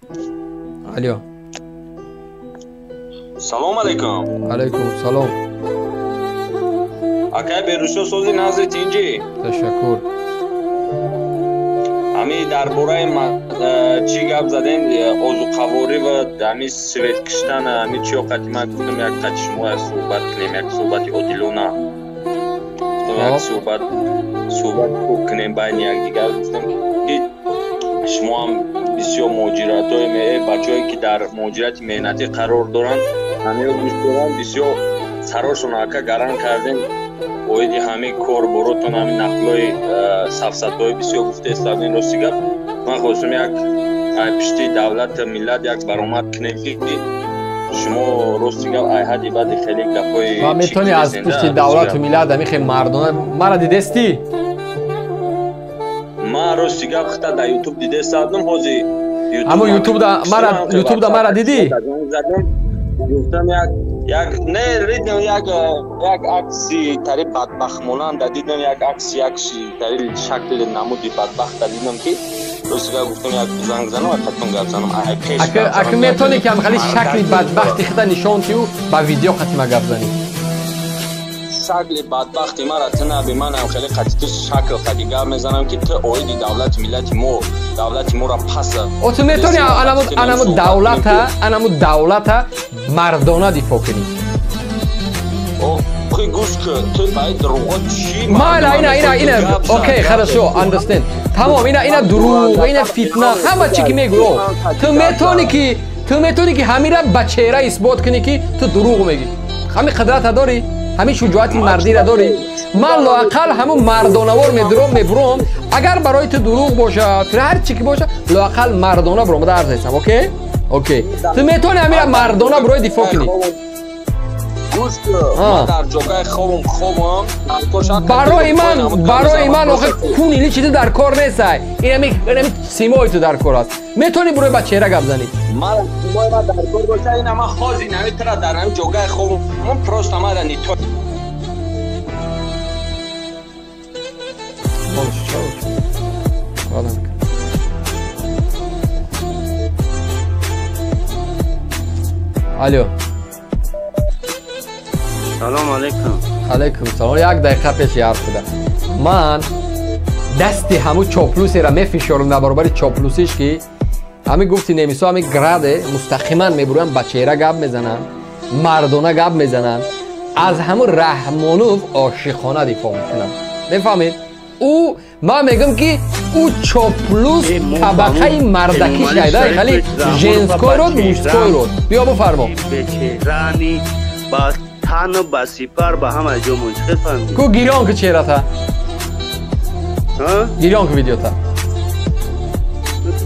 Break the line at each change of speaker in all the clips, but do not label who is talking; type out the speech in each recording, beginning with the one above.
Алло.
Салом алейкум.
Алейкум салом.
Акай Берушо сози назди тинҷӣ.
Ташаккур.
Ами дар бораи чӣ гап задем, озуқаворӣ ва ами свет киштан, ами чиё қати ман гуфтам як қати шумо як суҳбат кунем, як суҳбати одилона. Гуфтам як суҳбат хуб кунем байни якдигар. Гуфтам ки шумо ҳам бисёр муҳоҷиратҳои бачаҳое ки дар муҳоҷирати меҳнатӣ қарор доранд, ҳамиро гӯш доранд, бисёр сарошон ака гаран кардем. Оиди ҳамин кор боротон, ҳамин нақлҳои сафсатҳои бисёр гуфтаистадем. Рости гап ман хостам як пишти давлату миллат як баромад кунем ки шумо рости гап ай ҳадди баъди хеле гапҳои
ва метавонӣ аз пушти давлату миллат ҳамин хел мардона мара дидестӣ?
Ман рости гап хита дар ютуб дидестадам ҳозир.
Аммо ютубда мара дидӣ?
Гуфтам як не дидам як акси тари бадбахтмонанда дидам, як акси як тари шакли намуди бадбахта дидам ки рости гап гуфтам як занг занам, қатон гап занам.
Ака метавонӣ ки ҳам хали шакли бадбахти хита нишон тию ба видео қатима гап занӣ?
Шакли бадбахти мара ту наби, манам хеле қати ту шакл қати гап мезанам ки ту оиди давлати миллати мо, давлати моро пас.
О ту метавонӣ анаму давлата мардона дифоъ кунӣ?
Охи гӯш кун, ту баи дурӯғо чӣ?
Майла, ина ина ина окей, хорошо, understand. Тамом, ина ина дурӯғ, ина фитна, ҳама чӣ ки мегӯ. Ту метавонӣ ки ҳамира ба чеҳра исбот кунӣ ки ту дурӯғ мегӣ. Ҳамин қадрата дорӣ? Ҳамин шуҷоати мардиро дорӣ? Ман лоақал ҳамун мардонавор медуром мебуром. Агар барои ту дурӯғ бошад, ҳар чӣ ки бошад, лоақал мардона буромада арз ҳестам. Окей? Окей. Ту метавонӣ ҳамира мардона барои дифоъ кунӣ?
Гӯш кун, ман дар ҷогаи хобам хобам.
Барои ман охир кун или чизи дар кор нестай. Инами симои ту дар кор аст. Метавонӣ барои ба чеҳра гап занӣ?
Ман симои ман дар кор боша, ина ман ҳозир инами тура дар ҳамин ҷогаи хобам просто мара не то.
Алло.
Салом алейкум.
Алейкум салом. Як дақиқа пеш ҳарф шуда. Ман дасти ҳамун чоплусеро мефишорам дар баробари чоплусиш ки ҳамин гуфти немисо ҳамин граде мустақиман мебурам, ба чеҳра гап мезананд, мардона гап мезананд, аз ҳамун Раҳмонов ошиқона дифоъ мекунанд. Мефаҳмед? Ӯ ман мегӯям ки ӯ чоплус табақаи мардакӣ шайда, хали женской род, мужской род. Биё бифармо.
Ба тану ба сипар ба ҳама ҷо мунтақил фаҳмидӣ.
Ку гирён ку чеҳрата? Гирён ку видеота?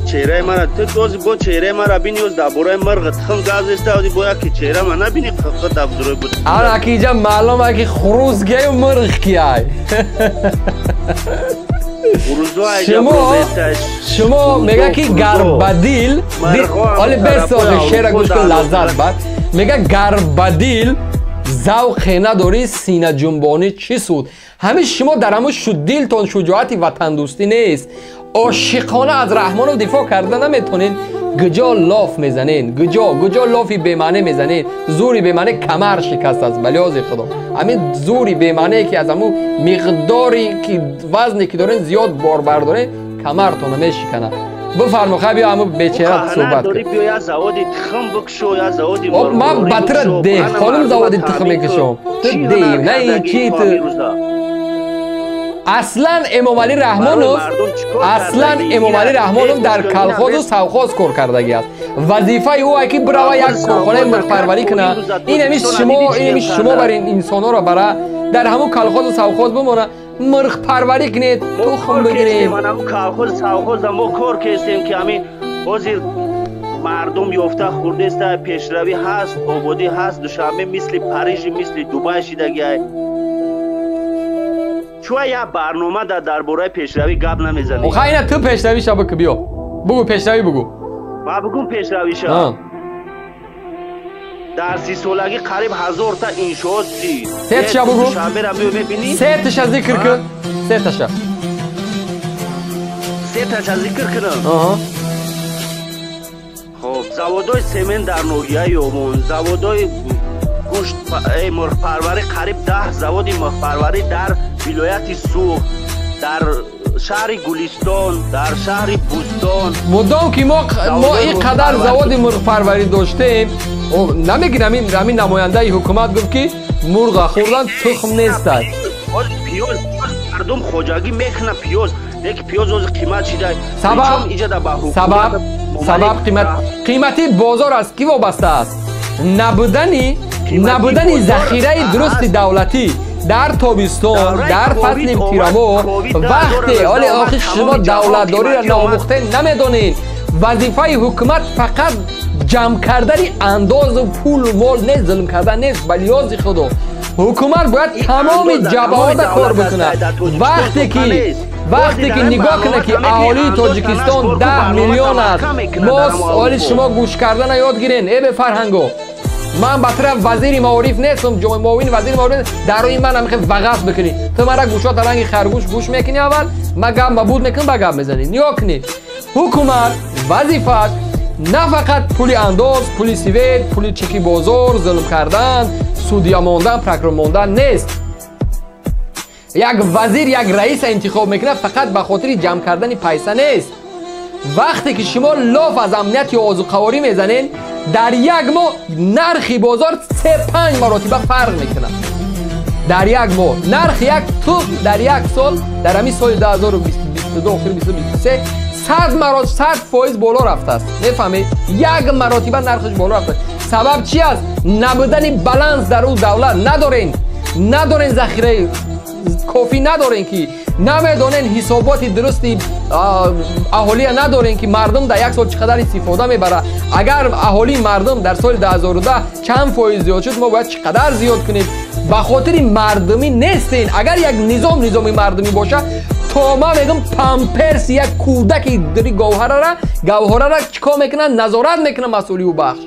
Чеҳраи мара ту ози бо чеҳраи мара бини, оз дар бораи мирғ тухм гап зеста, ози бояд ки чеҳра ма набини, қиқи дабдурой буд.
Ана ки иҷа маълум ки хурӯз кияю мирғ кияй. Шумо мега ки гар ба дил, оли бесози шеъра гӯш кун, лаззат бар. Мега гар ба дил завқе надорӣ, синаҷунбонӣ чӣ суд? Ҳамин шумо дар ҳамун дилтон шуҷоати ватандӯстӣ нест. Ошиқона аз Раҳмонов дифоъ карда наметонед. Гуҷо лоф мезанед, гуҷо лофи бемаъне мезанед. Зури бемаъне камар шикаст аст, балиёзи худо. Ҳамин зури бемаъне ки аз ҳамун миқдори ки вазне ки доред зиёд бор бардоред, камартона мешиканад. Бифармо, хай биё ҳамун бечеҳра суҳбат кун.
Биё як заводи тухм бикушо, як заводи
ман ба тура деҳқоним заводи тухм мекушом. Ту деҳ, на ин чи ту. Аслан Эмомалӣ Раҳмонов дар колхозу совхоз кор кардагӣ аст. Вазифаи ӯ ки бирава як корхонаи мирғпарварӣ кунад. Инами шумо бар ин инсонҳоро бара дар ҳамун колхозу совхоз бимона, мирғпарварӣ кунед, тухм бигиред.
Колхоз совхоза мо кор кестем ки ҳамин ҳозир мардум ёфта хурдеста, пешравӣ ҳаст, ободӣ ҳаст. Душанбе мисли Парижи, мисли Дубай шидагиай. Чуа як барнома дар бораи пешравӣ гап намезанӣ?
Охай ина ту пешравиша бикун, биё. Бугу пешравӣ бугу.
Ма бугум пешравиша? Дар 30 солагӣ қариб 1000 та иншоот дид.
Сеташа бугу.
Душанберо биё мебинӣ.
Сеташа зикр кун. Сеташа.
Сеташа зикр кунам? Заводои семент дар ноҳияи Ёвон, заводои гӯшт, мурғпарварӣ, қариб 10 заводи мурғпарварӣ дар вилояти Суғд, дар шаҳри Гулистон, дар шаҳри Бӯстон.
Мудом ки мо ин қадар заводи мурғпарварӣ доштем, намегирам ҳамин намояндаи ҳукумат гуфт ки мурға хӯрдан тухм нестад.
Пиёз мардум хоҷагӣ мекунад пиёз, лекин пиёз ҳозир қимат шуда.
Сабаб қимати бозор аз кӣ вобаста аст? Набудани захираи дурусти давлатӣ дар тобистон, дар фасли тирамоҳ, вақте оле охир шумо давлатдориро наомӯхтем намедонед. Вазифаи ҳукумат фақат ҷамъ кардани андозу пулу мол нест, зулм кардан нест, ба лиҳози худо. Ҳукумат бояд тамоми ҷабҳаҳода кор бикунад. Вақте ки нигоҳ кунад ки аҳолии Тоҷикистон 10 миллион аст, мо оли шумо гӯш кардана ёд гирен, э бефарҳанго. Ман ба тараф вазири маориф нестам, муовини вазири маориф, дар рӯи ман ҳамихе вағаз бикунӣ. Ту мара гӯшота ранги харгӯш гӯш мекунӣ аввал, ман гап мабуд мекунам, ба гап мезанӣ. Нигоҳ кунед. Ҳукумат вазифааш на фақат пули андоз, пули свет, пули чеки бозор, зулм кардан, судья мондан, прокурор мондан нест. Як вазир, як раиса интихоб мекунад фақат ба хотири ҷамъ кардани пайса нест. Вақте ки шумо лоф аз амнияти озуқаворӣ мезанед, дар як моҳ нархи бозор 3-5 маротиба фарқ мекунад. Дар як моҳ нархи як тухм дар як сол, дар ҳамин соли 2022 охири 2023 100% боло рафтааст. Мефаҳмед? Як маротиба нархаш боло рафтааст. Сабаб чи аст? Набудани баланс дар ӯ давлат. Надорен захираи кофӣ, надорен ки намедонен ҳисоботи дурусти аҳолия, надорен ки мардум дар як сол чӣ қадар истифода мебарад. Агар аҳолии мардум дар соли 2010 чанд фоиз зиёд шуд, мо бояд чӣ қадар зиёд кунем? Ба хотири мардумӣ нестен. Агар як низом низоми мардумӣ бошад, то ман мегӯям памперс як кӯдаки дири гавҳарара чӣ кор мекунад? Назорат мекунад масъули ӯ бахш.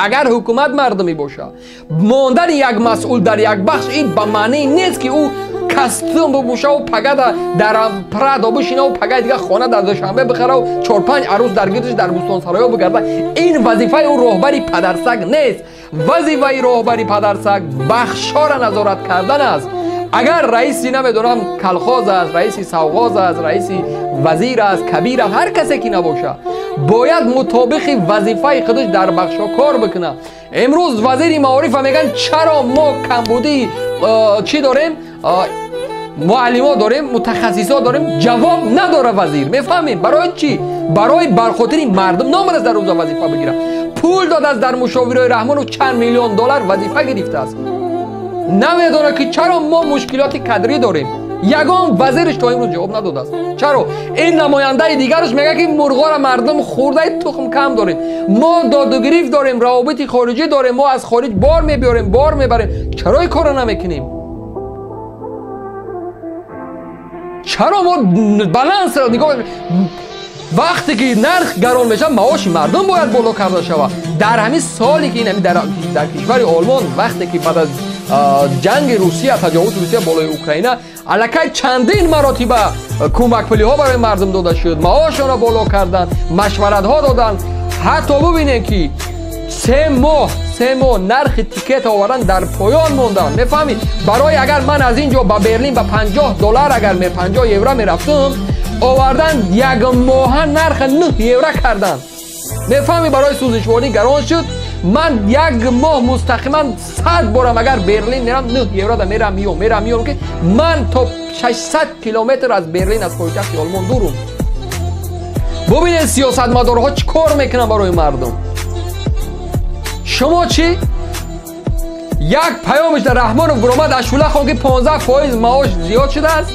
Агар ҳукумат мардумӣ бошад, мондани як масъул дар як бахш ин ба маънии нест ки ӯ костюм бипӯшаву пага дар Прадо бишинаву пагаи дигар хона дар Душанбе бихараву 4-5 арӯз дар гирдиш дар Бӯстонсароё бигарда. Ин вазифаи ӯ роҳбари падарсаг нест. Вазифаи роҳбари падарсаг бахшҳоро назорат кардан аст. Агар раиси намедонам колхоз аст, раиси совхоз аст, раиси вазир аст, кабир аст, ҳар касе ки набошад, бояд мутобиқи вазифаи худаш дар бахшҳо кор бикунад. Имрӯз вазири маорифа мегӯянд чаро мо камбудии чӣ дорем, муаллимо дорем, мутахассисо дорем, ҷавоб надора вазир. Мефаҳмем барои чӣ? Барои бархотири мардум номадааст дар рӯза вазифа бигирад. Пул додааст дар мушовирои Раҳмону чанд миллион доллар вазифа гирифтааст. Намедонад ки чаро мо мушкилоти кадрӣ дорем. Ягон вазираш то имрӯз ҷавоб надодааст. Чаро? Ин намояндаи дигараш мегӯяд ки мурғоро мардум хӯрдаи тухм кам дорем. Мо додугирифт дорем, равобити хориҷӣ дорем, мо аз хориҷ бор мебиёрем, бор мебарем. Чаро ин корро намекунем? Чаро мо балансро нигоҳ вақте ки нарх гарон мешавад, маоши мардум бояд боло карда шавад. Дар ҳамин соле ки дар кишвари Олмон вақте ки баъд аз ҷанги Русия, таҷовузи Русия болои Украина, аллакай чандин маротиба кӯмакпулиҳо барои мардум дода шуд, маошонро боло карданд, машваратҳо доданд. Ҳатто бубинем ки се моҳ нархи тикет овардан дар поён монданд. Мефаҳмед? Барои агар ман аз ин ҷо ба Берлин ба $50, агар 50 евро мерафтам, овардан як моҳа нарха 9 евро карданд. Мефаҳмед? Барои сӯзишворӣ гарон шуд. Ман як моҳ мустақиман 100 борам агар Берлин мерам 9 евро да мерам миём ки ман то 600 километр аз Берлин, аз пойтахти Олмон дурум. Бубинед сиёсатмадорҳо чӣ кор мекунанд барои мардум. Шумо чӣ? Як паёмиш дар Раҳмонов буромад, Ашула хон ки 15% маош зиёд шудааст.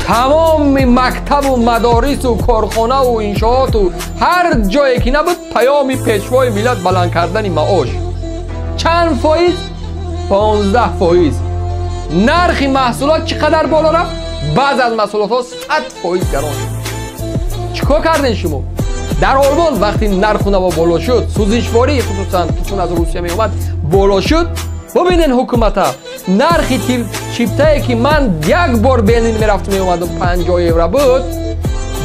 Тамоми мактабу мадорису корхонаву иншооту ҳар ҷое ки набуд паёми пешвои миллат баланд кардани маош. Чанд фоиз? 15%. Нархи маҳсулот чӣ қадар боло рафт? Баъзе аз маҳсулотҳо 100% гарон шуд. Чӣ кор кардем шумо? Дар Олмон вақти нарху наво боло шуд, сӯзишворӣ хусусан ки чун аз Русия меомад боло шуд, бубинед ҳукумата нархи чиптае ки ман як бор Берлин мерафту меомадам 50 евро буд,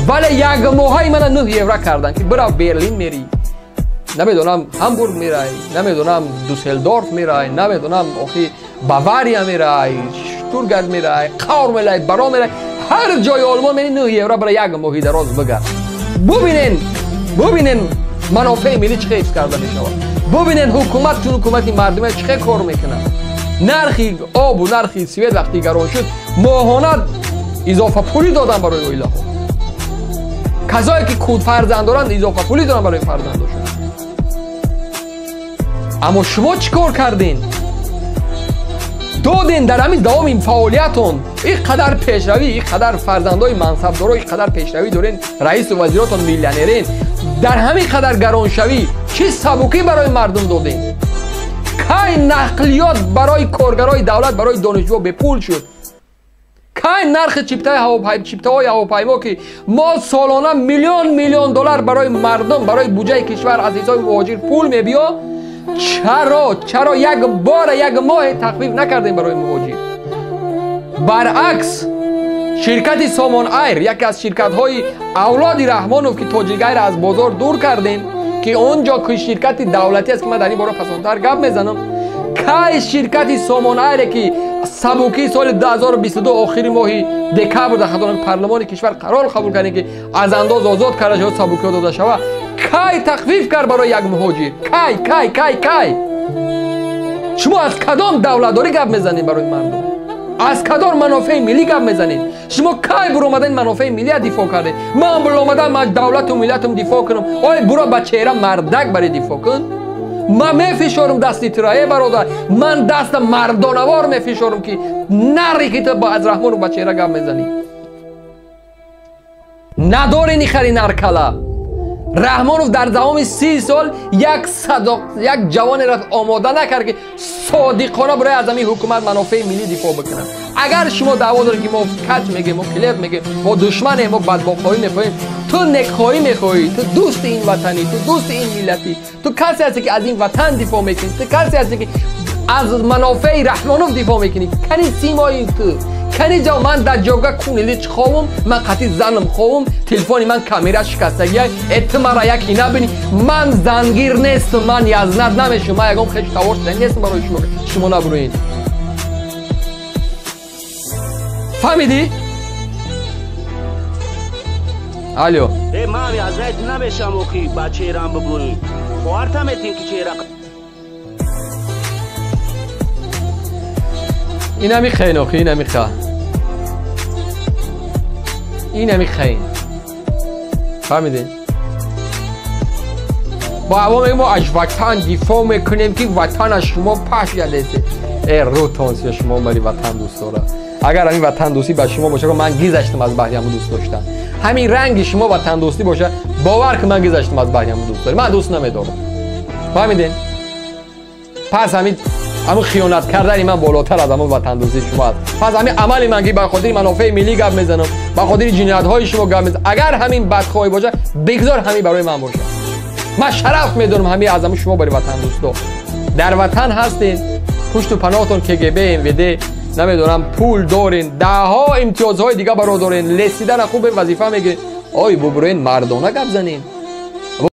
вале як моҳаи мана 9 евро карданд ки бирав Берлин мерӣ. Намедонам Ҳамбург мерай, намедонам Дюссельдорф мерай, намедонам охи Бавария мерай, Штутгарт мерай, Қавр мерай, Баро мерай, ҳар ҷои Олмон мери 9 евро барои як моҳи дароз бигар. Бубинен, бубинен манофеи миллӣ чӣ ҳифз карда мешавад. Бубинен ҳукумат чун ҳукумати мардуме чӣ кор мекунад. Нархи обу нархи свет вақти гарон шуд, моҳона изофапулӣ додан барои оилаҳо. Касое ки фарзанд доранд, изофапулӣ доранд барои фарзандошон. Аммо шумо чӣ кор кардин? Доден дар ҳамин давоми фаъолиятон ин қадар пешравӣ, ин қадар фарзандои мансабдоро, ин қадар пешравӣ дорен, раису вазиротон миллионерен, дар ҳамин қадар гароншавӣ чӣ сабукӣ барои мардум додем? Кай нақлиёт барои коргарои давлат, барои донишҷӯ бепул шуд? Кай нархи чиптаҳои ҳавопаймо, ки мо солона миллион миллион доллар барои мардум, барои буҷаи кишвар аз ҳисоби муҳоҷир пул мебиё, чаро як бора як моҳе тахфиф накардем барои муҳоҷир? Баръакс, ширкати Сомон Айр, яке аз ширкатҳои авлоди Раҳмонов, ки Тоҷикайра аз бозор дур кардем, ки он ҷо ки ширкати давлатӣ аст, ки ман дар ин бора пасонтар гап мезанам, кай ширкати Сомон Айре, ки сабукии соли 2022 охири моҳи декабр дар хатони парлумони кишвар қарор қабул кардем, ки аз андоз озод карда шавад, сабукиҳо дода шавад, кай тахфиф кард барои як муҳоҷир? Кай, кай, кай, кай? Шумо аз кадом давлатдорӣ гап мезанед барои мардум? Аз кадом манофеи миллӣ гап мезанед? Шумо кай буромадан манофеи миллия дифоъ кардед? Ман буромадам аз давлату миллатум дифоъ кунам. Ой, буро ба чеҳра мардак бари дифоъ кун. Ман мефишорам дасти тура, э бародар, ман даста мардонавор мефишорам, ки нари ки ту аз Раҳмонов ба чеҳра гап мезанӣ. Надори нихари наркала. Раҳмонов дар давоми 30 сол як ҷавонеро омода накард, ки содиқона барои аз ҳамин ҳукумат манофеи миллӣ дифоъ бикунад. Агар шумо даъво доред, ки мо кач мегӯем, мо клеб мегӯем, мо душманем, мо бадбохоҳӣ мехоҳем, ту некхоҳӣ мехоҳӣ, ту дӯсти ин ватанӣ, ту дӯсти ин миллатӣ, ту касе ҳастӣ, ки аз ин ватан дифоъ мекунӣ, ту касе ҳастӣ, ки аз манофеи Раҳмонов дифоъ мекунӣ. Кани симои ту, кани ҷо ман дар ҷога кунилич ховум, ман қатъи занам ховум, телефони ман камера шикастагия, э ту мара яки набинӣ. Ман зангир нестам, ман язнат намешавам, ман ягон хешу тавор шуда нестам барои шумо, шумо набуроед. Фаҳмидӣ? Алло.
Э, ман язайт намешам, охи ба чеҳрам бибурӣ. Хоҳарта метин, ки чеҳра
Инами хейн, охи, инами ха. Инами хейн. Фаҳмидед? Бо авом мегӯем, мо аз ватан дифоъ мекунем, ки ватан аз шумо паш ядесе. Э, рӯтон сия, шумо бари ватан дӯст дора. Агар ҳамин ватандӯстӣ ба шумо боша, ман гизаштам аз баҳри ҳамун дӯст доштан. Ҳамин ранги шумо ватандӯстӣ боша, бовар кун, ман гизаштам аз баҳри ҳамун дӯст дорам. Ман дӯст намедорам. Фаҳмидед? Пас ҳамин хиёнат кардани ман болотар аз ҳамон ватандӯстии шумо аст. Пас ҳамин амали ман, ки ба хотири манофеи миллӣ гап мезанам, ба хотири ҷиноятҳои шумо гап мезанам, агар ҳамин бадхоҳӣ бошад, бигзор ҳамин барои ман бошад. Ман шараф медонам ҳамин аз ҳамун шумо барои ватандӯсто. Дар ватан ҳастед, пушту паноҳтон КГБ, МВД, намедонам, пул дорен, даҳҳо имтиёзҳои дига баро дорен, лесидана хубе вазифа мегиред. Ой, бубуроен, мардона гап занен.